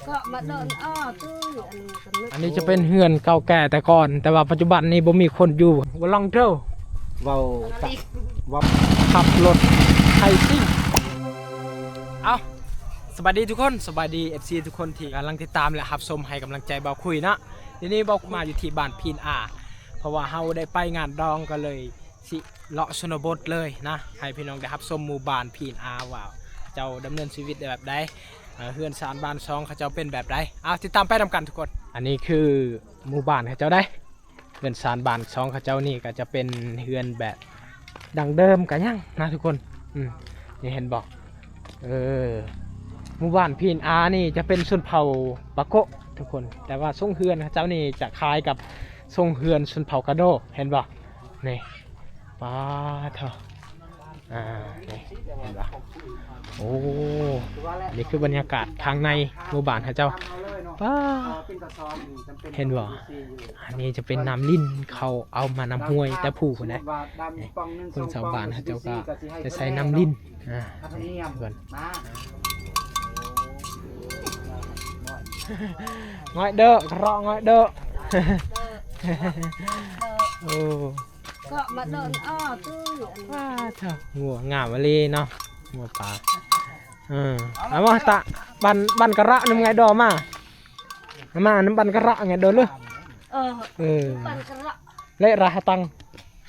ເກາະມາດົນອ້ອຕຸ້ຍ ອັນນີ້ກໍນຶກ ອັນນີ້ຈະເປັນເຮືອນເກົ່າແກ່ແຕ່ກ່ອນ ແຕ່ວ່າປັດຈຸບັນນີ້ບໍ່ມີຄົນຢູ່. ບໍ່ລອງເດີ ເວົ້າຕະ ເວົ້າ ຂັບລົດໄທຊິງ. ເອົ້າ ສະບາຍດີທຸກຄົນ ສະບາຍດີ ເອັຟຊີ ທຸກຄົນທີ່ກຳລັງຕິດຕາມ ແລະ ຮັບຊົມໃຫ້ກຳລັງໃຈບ່າວຄຸຍເນາະ. ດຽວນີ້ບ່າວຄຸຍມາຢູ່ທີ່ບ້ານພີນອາ ເພາະວ່າເຮົາໄດ້ໄປງານດອງ ກໍເລີຍ ຊິເລາະຊົນນະບົດເລີຍນະ ໃຫ້ພີ່ນ້ອງໄດ້ຮັບຊົມໝູ່ບ້ານພີນອາວ່າເຂົາເຈົ້າດຳເນີນຊີວິດແບບໃດ ເຮືອນຊານບ້ານຊ່ອງເຂົາເຈົ້າເປັນແບບໃດ. ເອົາ ຕິດຕາມໄປນຳກັນທຸກຄົນ. ອັນນີ້ຄືໝູ່ບ້ານເຂົາເຈົ້າເດ້ ເຮືອນຊານບ້ານຊ່ອງເຂົາເຈົ້ານີ້ກໍຈະເປັນເຮືອນແບບດັ້ງເດີມກະຍັງນະທຸກຄົນ. ອືມ ນີ້ເຫັນບໍ່ ເອີ ໝູ່ບ້ານພີນອານີ້ຈະເປັນຊົນເຜົ່າປາໂກະທຸກຄົນ ແຕ່ວ່າຊົງເຮືອນເຂົາເຈົ້ານີ້ຈະຄ້າຍກັບຊົງເຮືອນຊົນເຜົ່າກະໂດ ເຫັນບໍ່ ນີ້ ປາໂທ້ ອ່າ ນີ້ ເຫັນບໍ່ ໂອ້ ນີ້ຄືບັນຍາກາດທາງໃນໝູ່ບ້ານເຂົາເຈົ້າ ປາ ເຫັນບໍ່ ອັນນີ້ຈະເປັນນ້ຳລິນ ເຂົາເອົາມານຳຫ້ວຍແຕ່ພູ້ພຸ້ນເດ້. ຄົນຊາວບ້ານເຂົາເຈົ້າກໍຈະໃຊ້ນ້ຳລິນ ອ່າ ເບິ່ງ ງ່ອຍເດີ ເລາະງ່ອຍເດີ ໂອ້ ເກາະມາດົນອ້ອຕຸ້ຍ ປາໂທ້ ງົວງາມອີ່ຫຼີເນາະ ງົວປາ. ເອີ ເອົາມາຕະ ບັນ ບັນກະຣະນຳໄງດໍມາ ມານຳບັນກະຣະໄງໂດເລີ ເອີ ເອີ ບັນກະຣະ ແລະ ຣະຫະຕັງ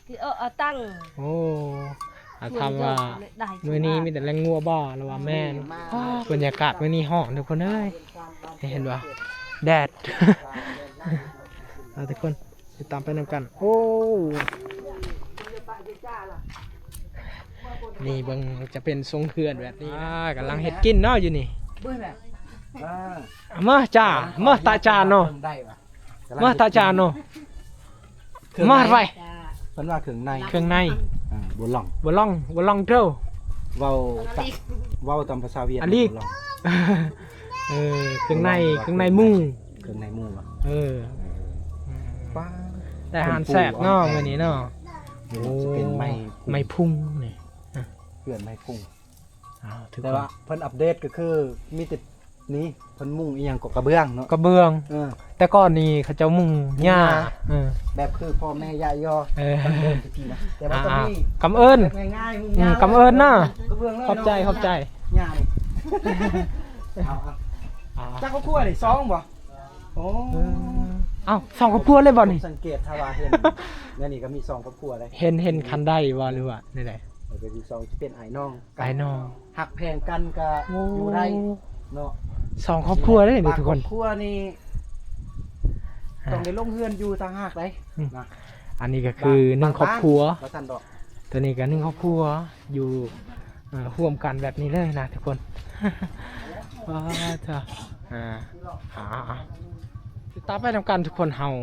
ທີ່ເອີ ອາຕັງ ໂອ້ ອາ ຖາມວ່າມື້ນີ້ມີແຕ່ແລງງົວບໍ່ ລະວ່າແມ່ນ. ບັນຍາກາດມື້ນີ້ຮ້ອນທຸກຄົນເອີຍ ເຫັນບໍ່ ແດດ ເອົາທຸກຄົນ ຕິດຕາມໄປນຳກັນ. ໂອ້ ນີ້ເບິ່ງຈະເປັນຊົງເຮືອນແບບນີ້ນະ ອ່າ ກຳລັງເຮັດກິນເນາະຢູ່ນີ້ ມາຈ້າ ມາຕະຈານເນາະ ມາຕະຈານເນາະ ມາໄວ ເພິ່ນວ່າເຄື່ອງໃນ ເຄື່ອງໃນ ອ່າ ບໍ່ລອງ ບໍ່ລອງ ບໍ່ລອງເດີ ເວົ້າຕະ ເວົ້າຕາມພາສາຫວຽດ ອາລີກ ບໍ່ລອງ ເອີ ເຄື່ອງໃນ ເຄື່ອງໃນໝູ ເຄື່ອງໃນໝູ ເອີ ເອີ ປາ ແຕ່ອາຫານແຊບເນາະ ມື້ນີ້ເນາະ. ໂອ້ ເປັນໄມ້ ໄມ້ພຸງນີ້ ເຮືອນໄມ້ພຸງ ອ້າວ ແຕ່ວ່າເພິ່ນອັບເດດກໍຄືມີແຕ່ນີ້ ເພິ່ນມຸງອີ່ຫຍັງກໍກະເບື້ອງເນາະ ກະເບື້ອງ ເອີ ແຕ່ກ່ອນນີ້ເຂົາເຈົ້າມຸງຫຍ້າ ຫຍ້າ ເອີ ແບບຄືພໍ່ແມ່ຢາກຢໍ ເອີ ແຕ່ວ່າຕອນນີ້ ອ່າ ກຳເອີ້ນ ງ່າຍໆ ມຸງຫຍ້າ ອືມ ກຳເອີ້ນເນາະ ກະເບື້ອງເລີຍ ຂອບໃຈ ເນາະ ຂອບໃຈ ຫຍ້ານີ້ ເອົາ ເອົາ ອ່າ ຈັກຄອບຄົວນີ້ ສອງບໍ່? ໂອ້ ເອີ ເອົ້າ ສອງຄອບຄົວເລີຍບໍ່ນີ້? ສັງເກດຖ້າວ່າເຫັນ ແນວນີ້ກໍມີສອງຄອບຄົວເດ້ ເຫັນ ເຫັນຄັນໄດ້ບໍ່ ຫຼືວ່າແນວໃດ? ເອີ ກໍຢູ່ສອງ ຈະເປັນອ້າຍນ້ອງ ອ້າຍນ້ອງ ຮັກແພງກັນກໍ ໂອ້ ຢູ່ໄດ້ເນາະ ສອງຄອບຄົວເດ້ນີ້ທຸກຄົນ ຄອບຄົວນີ້ ອ່າ ຕ້ອງໄດ້ລົງເຮືອນຢູ່ຕ່າງຫາກເດ້ ອືມ ນະ ອັນນີ້ກໍຄື ບ້ານ ໜຶ່ງຄອບຄົວ ບ້ານ ວ່າຊັ້ນດອກ ຕົວນີ້ກໍໜຶ່ງຄອບຄົວ ຢູ່ ເອີ ຮ່ວມກັນແບບນີ້ເລີຍນະທຸກຄົນ ປາໂທ້ ອ່າ ອ່າ ຕິດຕາມໄປນຳກັນທຸກຄົນ ເຮົາ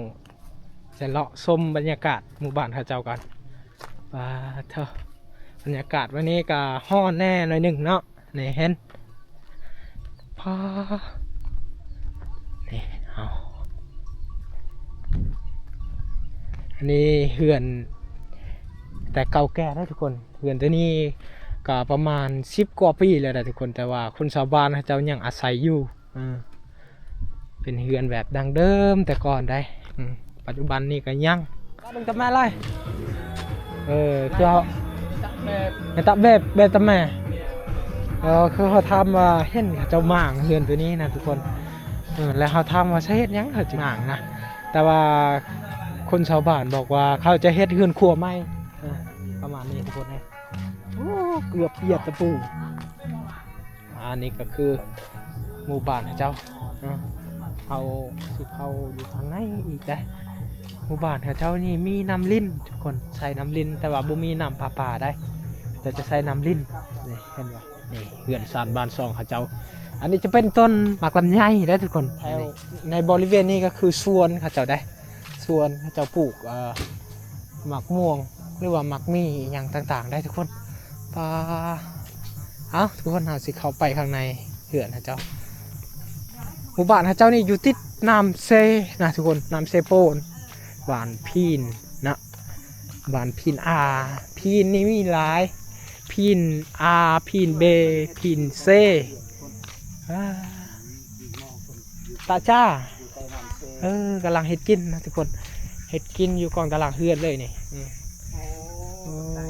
ຈະເລາະຊົມບັນຍາກາດໝູ່ບ້ານເຂົາເຈົ້າກ່ອນ. ປາໂທ້ ບັນຍາກາດມື້ນີ້ກໍຮ້ອນແດ່ໜ້ອຍໜຶ່ງເນາະ ນີ້ເຫັນ ປາ ນີ້ ເອົາ ອັນນີ້ເຮືອນແຕ່ເກົ່າແກ່ເນາະທຸກຄົນ ເຮືອນຕົວນີ້ກໍປະມານສິບກວ່າປີແລ້ວນະທຸກຄົນ ແຕ່ວ່າຄົນຊາວບ້ານເຂົາເຈົ້າຍັງອາໄສຢູ່ ເອີ ເປັນເຮືອນແບບດັ້ງເດີມແຕ່ກ່ອນໃດ໋ ອືມ ປັດຈຸບັນນີ້ກໍຍັງ ເບິ່ງຕາແມ່ເລີຍ ເອີ ຄືເຮົາ ແມ່ຕາແບບ ແບບຕາແມ່ ເອີ ຄືເຮົາຖາມວ່າເຫັນເຂົາເຈົ້າມ້າງເຮືອນຕົວນີ້ນະທຸກຄົນ ເອີ ແລ້ວເຮົາຖາມວ່າສາເຫດຫຍັງເຂົາຈຶ່ງມ້າງນະ ແຕ່ວ່າຄົນຊາວບ້ານບອກວ່າເຂົາຈະເຮັດເຮືອນຄົວໃໝ່ ເອີ ປະມານນີ້ທຸກຄົນເອີຍ ໂອ້ ເກືອບຢຽບຕະປູ. ອັນນີ້ກໍຄືໝູ່ບ້ານເຂົາເຈົ້າເນາະ ເຮົາຊິເຂົ້າຢູ່ທາງໃນອີກເດ້. ໝູ່ບ້ານເຂົາເຈົ້ານີ້ມີນ້ຳລິນທຸກຄົນ ໃຊ້ນ້ຳລິນ ແຕ່ວ່າບໍ່ມີນ້ຳປະປາໃດ ແຕ່ຈະໃຊ້ນ້ຳລິນ. ນີ້ເຫັນບໍ່? ນີ້ເຮືອນຊານບ້ານຊ່ອງເຂົາເຈົ້າ. ອັນນີ້ຈະເປັນຕົ້ນໝາກລຳໄຍເດ້ທຸກຄົນ. ແຖວໃນບໍລິເວນນີ້ກໍຄືສວນເຂົາເຈົ້າເດ້. ສວນເຂົາເຈົ້າປູກ ເອີ ໝາກມ່ວງ ຫຼືວ່າໝາກໝີ່ອີ່ຫຍັງຕ່າງໆໄດ້ທຸກຄົນ. ປາ ເອົ້າ ທຸກຄົນ ເຮົາຊິເຂົ້າໄປຂ້າງໃນເຮືອນເຂົາເຈົ້າ. ໝູ່ບ້ານເຂົາເຈົ້ານີ້ຢູ່ຕິດນ້ຳເຊນະທຸກຄົນ ນ້ຳເຊໂປນ ບ້ານພີນນະ ບ້ານພີນອາ. ພີນນີ້ມີຫຼາຍ ພີນອາ ພີນເບ ພີນເຊ. ອາ. ຕາຈ້າ ເອີ ກຳລັງເຮັດກິນນະທຸກຄົນ ເຮັດກິນຢູ່ກ້ອງຕາລ່າງເຮືອນເລີຍນີ້. ອືມ ໂອ້ ໂອ້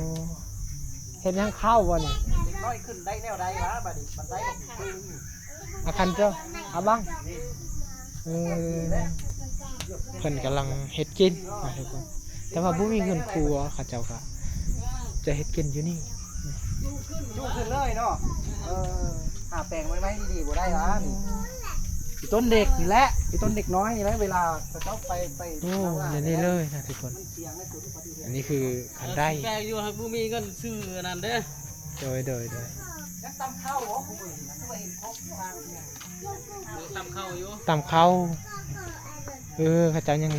ເຮັດຫຍັງ ເຂົ້າບໍ່ນີ້? ເດັກນ້ອຍຂຶ້ນໄດ້ແນວໃດວະ ບັດນີ້ມັນໄດ້ບໍ່ຄື ອາຄັນເຈົ້າ ອາບັງ ເອີ ເພິ່ນກຳລັງເຮັດກິນນະທຸກຄົນ ແຕ່ວ່າບໍ່ມີເຮືອນຄົວ ເຂົາເຈົ້າກະຈະເຮັດກິນຢູ່ນີ້ ຢູ່ຂຶ້ນເລີຍເນາະ. ເອີ ຫາແປງໄວ້ໆ ດີໆ ບໍ່ໄດ້ລະນີ້ ອີຕົ້ນເດັກນີ້ແຫຼະ ອີຕົ້ນເດັກນ້ອຍນີ້ແຫຼະ ເວລາເຂົາເຈົ້າໄປ ໄປ ໂອ້ ແນວນີ້ເລີຍນະທຸກຄົນ ອັນນີ້ຄືຄັນໄດ ແປງຢູ່ ຫາກບໍ່ມີເງິນຊື້ອັນນັ້ນເດ້. ໂດຍ ໂດຍ ໂດຍ ຍັງຕຳເຂົ້າບໍ່ ຜູ້ມື້ນີ້ນະ ຄືວ່າເຫັນຄົກຢູ່ ເອີ ຕຳເຂົ້າຢູ່ ຕຳເຂົ້າ ເອີ ເຂົາເຈົ້າຍັງ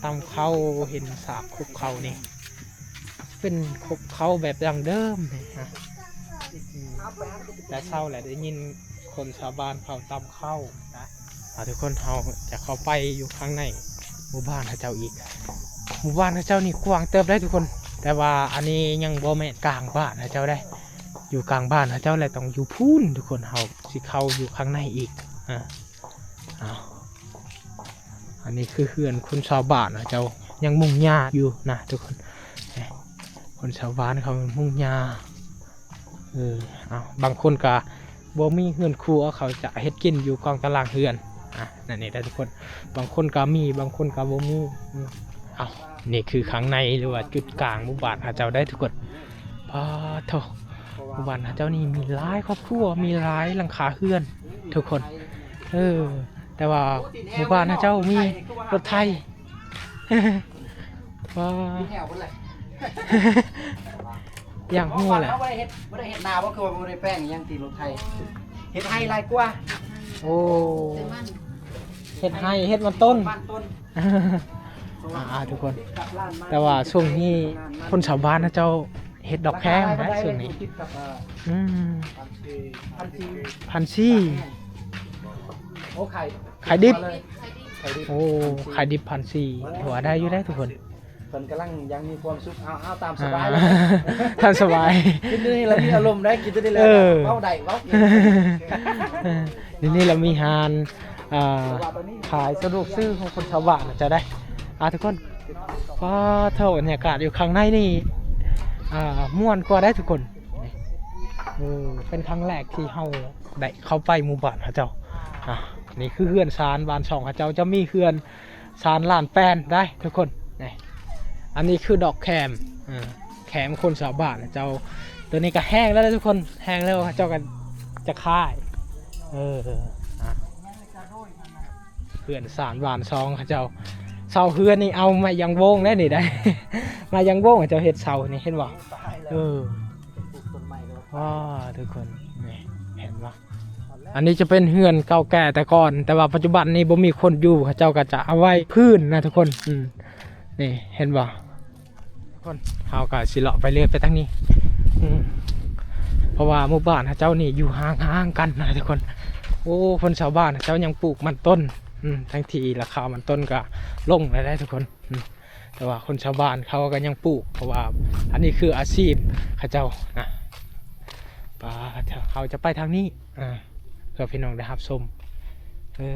ຕຳເຂົ້າ ເຫັນສາກຄົກເຂົ້ານີ້ ເປັນຄົກເຂົ້າແບບດັ້ງເດີມນີ້ນະ ແຕ່ເຊົ້າແຫຼະ ໄດ້ຍິນຄົນຊາວບ້ານເຂົາຕຳເຂົ້ານະ. ອ່າ ທຸກຄົນ ເຮົາຈະເຂົ້າໄປຢູ່ຂ້າງໃນໝູ່ບ້ານເຂົາເຈົ້າອີກ ໝູ່ບ້ານເຂົາເຈົ້ານີ້ກວ້າງເຕີບເດ້ທຸກຄົນ ແຕ່ວ່າອັນນີ້ຍັງບໍ່ແມ່ນກາງບ້ານເຂົາເຈົ້າເດ້ ຢູ່ກາງບ້ານເຂົາເຈົ້າ ແລະ ຕ້ອງຢູ່ພຸ້ນທຸກຄົນ ເຮົາຊິເຂົ້າຢູ່ຂ້າງໃນອີກ. ອ່າ ອ້າວ ອັນນີ້ຄືເຮືອນຄົນຊາວບ້ານເຂົາເຈົ້າ ຍັງມຸງຫຍ້າຢູ່ນະທຸກຄົນ ຄົນຊາວບ້ານເຂົາມຸງຫຍ້າ. ເອີ ເອົາ ບາງຄົນກະບໍ່ມີເຮືອນຄົວ ເຂົາຈະເຮັດກິນຢູ່ກ້ອງຕາລ່າງເຮືອນ ອ່າ ນັ້ນນີ້ເດ້ທຸກຄົນ ບາງຄົນກະມີ ບາງຄົນກະບໍ່ມີ. ອືມ ເອົາ ນີ້ຄືຂ້າງໃນ ຫຼືວ່າຈຸດກາງໝູ່ບ້ານເຂົາເຈົ້າໄດ໋ທຸກຄົນ. ປາໂທ້ ໝູ່ບ້ານເຂົາເຈົ້ານີ້ມີຫຼາຍຄອບຄົວ ມີຫຼາຍຫຼັງຄາເຮືອນທຸກຄົນ ເອີ ແຕ່ວ່າໝູ່ບ້ານເຂົາເຈົ້າມີລົດໄຖ ວ້າ ມີແຖວພຸ້ນແຫຼະ ຢ່າງຫົວແຫຼະ. ເຮົາບໍ່ໄດ້ເຮັດ ບໍ່ໄດ້ເຮັດນາບໍ່ ຄືວ່າບໍ່ໄດ້ແປງອີ່ຫຍັງຕິ ລົດໄຖ ເຮັດໄຮ່ຫຼາຍກວ່າ. ໂອ້ ເຮັດໄຮ່ ເຮັດມັນຕົ້ນ ມັນຕົ້ນ ອ່າ ທຸກຄົນ ແຕ່ວ່າຊ່ວງນີ້ຄົນຊາວບ້ານເຂົາເຈົ້າເຮັດດອກແຄມນະ ຊ່ວງນີ້ ອືມ ພັນສີ່ ໂອ້ ຂາຍ ຂາຍດິບ ຂາຍດິບ ໂອ້ ຂາຍດິບພັນສີ່ ຖືວ່າໄດ້ຢູ່ເດ້ທຸກຄົນ. ເພິ່ນກຳລັງຍັງມີຄວາມສຸກ ເອົາ ເອົາຕາມສະບາຍ ອ່າ ຕາມສະບາຍ ກິນຢູ່ນີ້ລະມີອາລົມໄດ໋ ກິນຢູ່ນີ້ລະ ເອີ ເວົ້າໄດ້ ເວົ້າ ເອີ ຢູ່ນີ້ລະມີຮ້ານ ອ່າ ຂາຍສະດວກຊື້ຂອງຄົນຊາວບ້ານນະ ເຈົ້າໄດ໋ ອ່າ ທຸກຄົນ. ປາໂທ້ ບັນຍາກາດຢູ່ຂ້າງໃນນີ້ ອ່າ ມ່ວນກວ່າໄດ໋ທຸກຄົນ. ເອີ ເປັນຄັ້ງແລກທີ່ເຮົາໄດ້ເຂົ້າໄປໝູ່ບ້ານເຂົາເຈົ້າ. ອ່າ ນີ້ຄືເຮືອນຊານບ້ານຊ່ອງເຂົາເຈົ້າ ຈະມີເຮືອນ ຊານລ້ານແປນໄດ໋ທຸກຄົນ. ນີ້ ອັນນີ້ຄືດອກແຄມ ເອີ ແຄມຄົນຊາວບ້ານເຈົ້າ. ໂຕນີ້ກະແຫ້ງແລ້ວເດ້ທຸກຄົນ ແຫ້ງແລ້ວເຂົາເຈົ້າກະຈະຂາຍ. ເອີ ອ່າ ເຮືອນຊານບ້ານຊ່ອງເຂົາເຈົ້າ ເສົາເຮືອນນີ້ເອົາໄມ້ຢາງໂບງໄດ໋ນີ້ໄດ໋ ໄມ້ຢາງໂບງເຂົາເຈົ້າເຮັດເສົານີ້ ເຫັນບໍ່? ເອີ ວ້າ ທຸກຄົນ ນີ້ ເຫັນບໍ່? ອັນນີ້ຈະເປັນເຮືອນເກົ່າແກ່ແຕ່ກ່ອນ ແຕ່ວ່າປັດຈຸບັນນີ້ບໍ່ມີຄົນຢູ່ ເຂົາເຈົ້າກະຈະເອົາໄວ້ພື້ນນະທຸກຄົນ. ອືມ ນີ້ເຫັນບໍ່ທຸກຄົນ? ເຮົາກະຊິເລາະໄປເລື້ອຍໄປທາງນີ້ ອືມ ເພາະວ່າໝູ່ບ້ານເຂົາເຈົ້ານີ້ຢູ່ຫ່າງໆກັນນະທຸກຄົນ. ໂອ້ ຄົນຊາວບ້ານເຂົາເຈົ້າຍັງປູກມັນຕົ້ນ ອືມ ທັງທີ່ລາຄາມັນຕົ້ນກະລົງແລ້ວເດ້ທຸກຄົນ. ອືມ ແຕ່ວ່າຄົນຊາວບ້ານເຂົາກະຍັງປູກ ເພາະວ່າອັນນີ້ຄືອາຊີບເຂົາເຈົ້ານະ. ປາ ເຮົາຈະໄປທາງນີ້ ອ່າ ເພື່ອພີ່ນ້ອງໄດ້ຮັບຊົມ ເອີ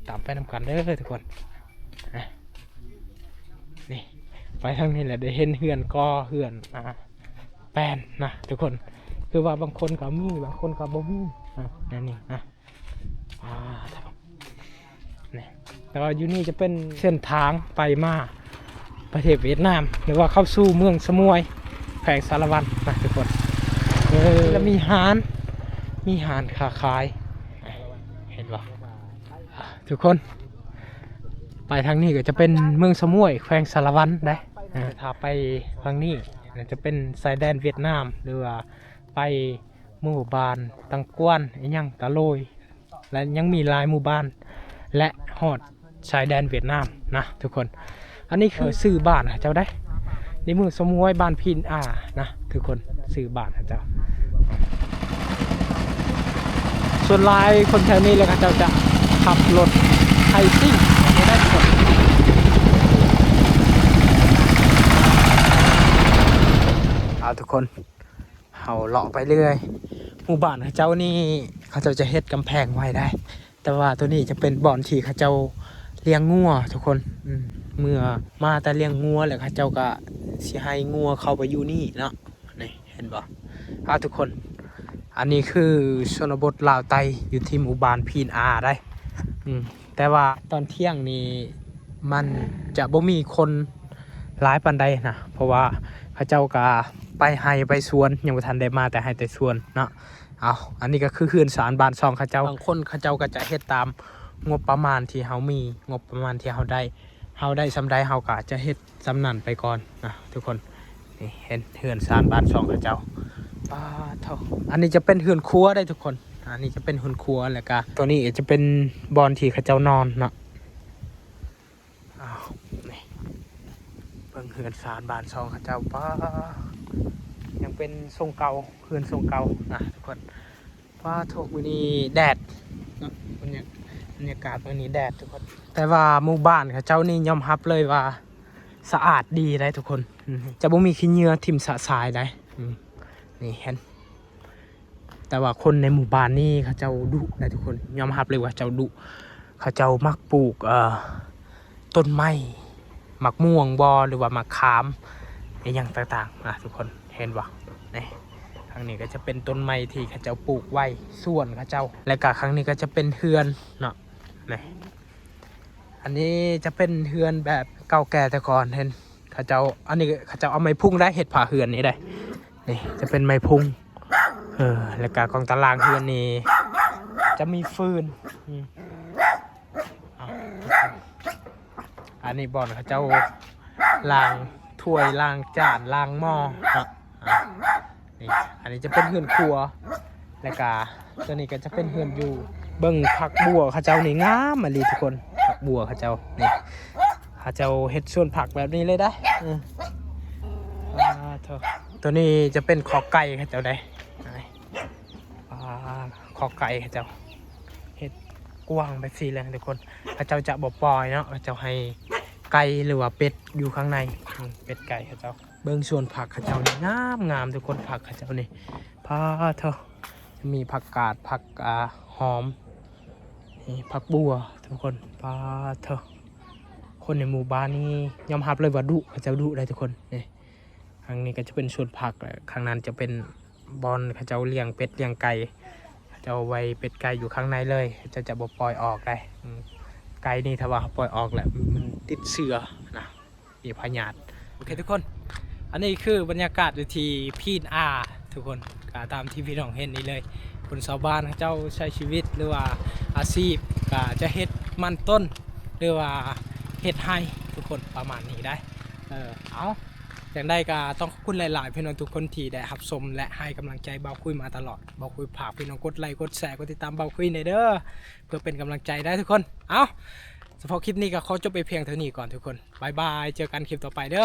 ຕາມໄປນຳກັນເດີທຸກຄົນ. ອ່າ ນີ້ ໄປທາງນີ້ແຫຼະ ໄດ້ເຫັນເຮືອນກໍເຮືອນ ອ່າ ແປນນະທຸກຄົນ ຄືວ່າບາງຄົນກະມີ ບາງຄົນກະບໍ່ມີ ອ່າ ແນວນີ້ນະ. ອ່າ ນີ້ ແຕ່ວ່າຢູ່ນີ້ຈະເປັນເສັ້ນທາງໄປມາປະເທດຫວຽດນາມ ຫຼືວ່າເຂົ້າສູ່ເມືອງສະໝວຍ ແຂວງສາລະວັນນະທຸກຄົນ. ເອີ ລະມີຮ້ານ ມີຮ້ານຄ້າຂາຍ ເຫັນບໍ່ທຸກຄົນ? ໄປທາງນີ້ກະຈະເປັນເມືອງສະໝວຍ ແຂວງສາລະວັນໄດ໋. ອ່າ ຖ້າໄປທາງນີ້ ຈະເປັນຊາຍແດນຫວຽດນາມ ຫຼືວ່າໄປ ໝູ່ບ້ານຕັງກວນ ອີ່ຫຍັງ ຕະໂລຍ ແລະ ຍັງມີຫຼາຍໝູ່ບ້ານ ແລະ ຮອດຊາຍແດນຫວຽດນາມນະທຸກຄົນ. ອັນນີ້ຄືຊື່ບ້ານເຂົາເຈົ້າໄດ໋ ນີ້ເມືອງສະໝວຍ ບ້ານພີນອານະທຸກຄົນ ຊື່ບ້ານເຂົາເຈົ້າ. ສ່ວນຫຼາຍຄົນແຖວນີ້ແຫຼະ ເຂົາເຈົ້າຈະຂັບລົດໄຖຊິງໄປໄດ້ທຸກຄົນ. ເອົາທຸກຄົນ ເຮົາເລາະໄປເລື້ອຍ. ໝູ່ບ້ານເຂົາເຈົ້ານີ້ ເຂົາເຈົ້າຈະເຮັດກຳແພງໄວ້ໄດ໋ ແຕ່ວ່າໂຕນີ້ຈະເປັນບ່ອນທີ່ເຂົາເຈົ້າລ້ຽງງົວທຸກຄົນ. ອືມ ເມື່ອມາແຕ່ລ້ຽງງົວແລ້ວ ເຂົາເຈົ້າກະຊິໃຫ້ງົວເຂົ້າໄປຢູ່ນີ້ເນາະ. ນີ້ເຫັນບໍ່? ອາ ທຸກຄົນ ອັນນີ້ຄືຊົນນະບົດລາວໃຕ້ ຢູ່ທີ່ໝູ່ບ້ານພີນອາໄດ໋. ອືມ ແຕ່ວ່າຕອນທ່ຽງນີ້ມັນຈະບໍ່ມີຄົນຫຼາຍປານໃດນະ ເພາະວ່າເຂົາເຈົ້າກະໄປໄຮ່ໄປສວນ ຍັງບໍ່ທັນໄດ້ມາແຕ່ໄຮ່ແຕ່ສວນເນາະ. ເອົາ ອັນນີ້ກໍຄືເຮືອນຊານບ້ານຊ່ອງເຂົາເຈົ້າ. ບາງຄົນເຂົາເຈົ້າກໍຈະເຮັດຕາມງົບປະມານທີ່ເຮົາມີ, ງົບປະມານທີ່ເຮົາໄດ້, ເຮົາໄດ້ສ່ຳໃດເຮົາກໍຈະເຮັດສ່ຳນັ້ນໄປກ່ອນນະທຸກຄົນ. ນີ້ເຫັນເຮືອນຊານບ້ານຊ່ອງເຂົາເຈົ້າ. ປາໂທ້ ອັນນີ້ຈະເປັນເຮືອນຄົວໄດ໋ທຸກຄົນ. ອັນນີ້ຈະເປັນເຮືອນຄົວ ແລ້ວກໍຕົວນີ້ຈະເປັນບ່ອນທີ່ເຂົາເຈົ້ານອນເນາະ. ອ້າວ ນີ້ ເບິ່ງເຮືອນຊານບ້ານຊ່ອງເຂົາເຈົ້າ. ປາ ຍັງເປັນຊົງເກົ່າ, ເຮືອນຊົງເກົ່ານະທຸກຄົນ. ປາໂທ້ ມື້ນີ້ແດດເນາະ, ບັນຍາ ບັນຍາກາດມື້ນີ້ແດດທຸກຄົນ. ແຕ່ວ່າໝູ່ບ້ານເຂົາເຈົ້ານີ້ຍອມຮັບເລີຍວ່າສະອາດດີໄດ໋ທຸກຄົນ. ອືມ ຈະບໍ່ມີຂີ້ເຫຍື້ອຖິ້ມຊະຊາຍໄດ໋. ອືມ ນີ້ເຫັນ ແຕ່ວ່າຄົນໃນໝູ່ບ້ານນີ້ເຂົາເຈົ້າດຸໄດ໋ທຸກຄົນ, ຍອມຮັບເລີຍວ່າເຂົາເຈົ້າດຸ. ເຂົາເຈົ້າມັກປູກ ເອີ ຕົ້ນໄມ້ ໝາກມ່ວງບໍ ຫຼືວ່າໝາກຂາມ ອີ່ຫຍັງຕ່າງໆນະທຸກຄົນ. ເຫັນບໍ່? ນີ້ ທາງນີ້ກໍຈະເປັນຕົ້ນໄມ້ທີ່ເຂົາເຈົ້າປູກໄວ້ ສວນເຂົາເຈົ້າ. ແລ້ວກໍທາງນີ້ກໍຈະເປັນເຮືອນເນາະ. ນີ້ ອັນນີ້ຈະເປັນເຮືອນແບບເກົ່າແກ່ແຕ່ກ່ອນ. ເຫັນເຂົາເຈົ້າ ອັນນີ້ເຂົາເຈົ້າເອົາໄມ້ພຸງໄດ້ເຮັດຝາເຮືອນນີ້ໄດ້. ນີ້ຈະເປັນໄມ້ພຸງ. ເອີ ແລ້ວກະຂອງຕາລາງເຮືອນນີ້ຈະມີຟືນ. ອືມ ເອົາ ອັນນີ້ບ່ອນເຂົາເຈົ້າລ້າງຖ້ວຍ ລ້າງຈານ ລ້າງໝໍ້ເນາະ. ອາ ນີ້ ອັນນີ້ຈະເປັນເຮືອນຄົວ ແລ້ວກະຕົວນີ້ກໍຈະເປັນເຮືອນຢູ່. ເບິ່ງຜັກບົວເຂົາເຈົ້ານີ້ງາມອີ່ຫຼີທຸກຄົນ. ຜັກບົວເຂົາເຈົ້ານີ້ ເຂົາເຈົ້າເຮັດສວນຜັກແບບນີ້ເລີຍໄດ໋. ເອີ ປາໂທ້ ຕົວນີ້ຈະເປັນຄອກໄກ່ເຂົາເຈົ້າໄດ໋. ອາ ຄອກໄກ່ເຂົາເຈົ້າເຮັດກວ້າງແບບຊີ້ແຫຼະທຸກຄົນ. ເຂົາເຈົ້າຈະບໍ່ປ່ອຍເນາະ, ເຂົາເຈົ້າໃຫ້ໄກ່ ຫຼືວ່າເປັດຢູ່ຂ້າງໃນ. ອືມ ເປັດໄກ່ເຂົາເຈົ້າ. ເບິ່ງສວນຜັກເຂົາເຈົ້ານີ້ງາມໆທຸກຄົນ. ຜັກເຂົາເຈົ້ານີ້ ປາໂທ້ ມີຜັກກາດ ຜັກ ອາ ຫອມ ນີ້ ຜັກບົວທຸກຄົນ. ປາໂທ້ ຄົນໃນໝູ່ບ້ານນີ້ຍອມຮັບເລີຍວ່າດຸ, ເຂົາເຈົ້າດຸໄດ໋ທຸກຄົນ. ນີ້ ທາງນີ້ກໍຈະເປັນສວນຜັກ ແລະ ຂ້າງນັ້ນຈະເປັນບ່ອນເຂົາເຈົ້າລ້ຽງເປັດລ້ຽງໄກ່. ເຂົາເຈົ້າໄວ້ເປັດໄກ່ຢູ່ຂ້າງໃນເລີຍ, ເຂົາເຈົ້າຈະບໍ່ປ່ອຍອອກໄດ໋. ອືມ ໄກ່ນີ້ຖ້າວ່າເຮົາປ່ອຍອອກແລ້ວ ມັນຕິດເຊື້ອນະ ມີພະຍາດ. ໂອເຄທຸກຄົນ ອັນນີ້ຄືບັນຍາກາດຢູ່ທີ່ພີນອາທຸກຄົນ. ກໍຕາມທີ່ພີ່ນ້ອງເຫັນນີ້ເລີຍ, ຄົນຊາວບ້ານເຂົາເຈົ້າໃຊ້ຊີວິດ ຫຼືວ່າອາຊີບກໍຈະເຮັດໝັ້ນຕົ້ນ ຫຼືວ່າເຮັດໄຮ່ທຸກຄົນ ປະມານນີ້ໄດ໋. ເອີ ເອົາ ຈັ່ງໃດກໍຕ້ອງຂອບຄຸນຫຼາຍໆ ພີ່ນ້ອງທຸກຄົນທີ່ໄດ້ຮັບຊົມ ແລະ ໃຫ້ກຳລັງໃຈບ່າວຄຸຍມາຕະຫຼອດ. ບ່າວຄຸຍຝາກພີ່ນ້ອງກົດໄລ ກົດແຊ ກົດຕິດຕາມບ່າວຄຸຍແດ່ເດີ ເພື່ອເປັນກຳລັງໃຈໄດ໋ທຸກຄົນ. ເອົາ ສະເພາະຄລິບນີ້ກໍຂໍຈົບໄປພຽງເທົ່ານີ້ກ່ອນທຸກຄົນ. ບາຍບາຍ ເຈີກັນຄລິບຕໍ່ໄປເດີ.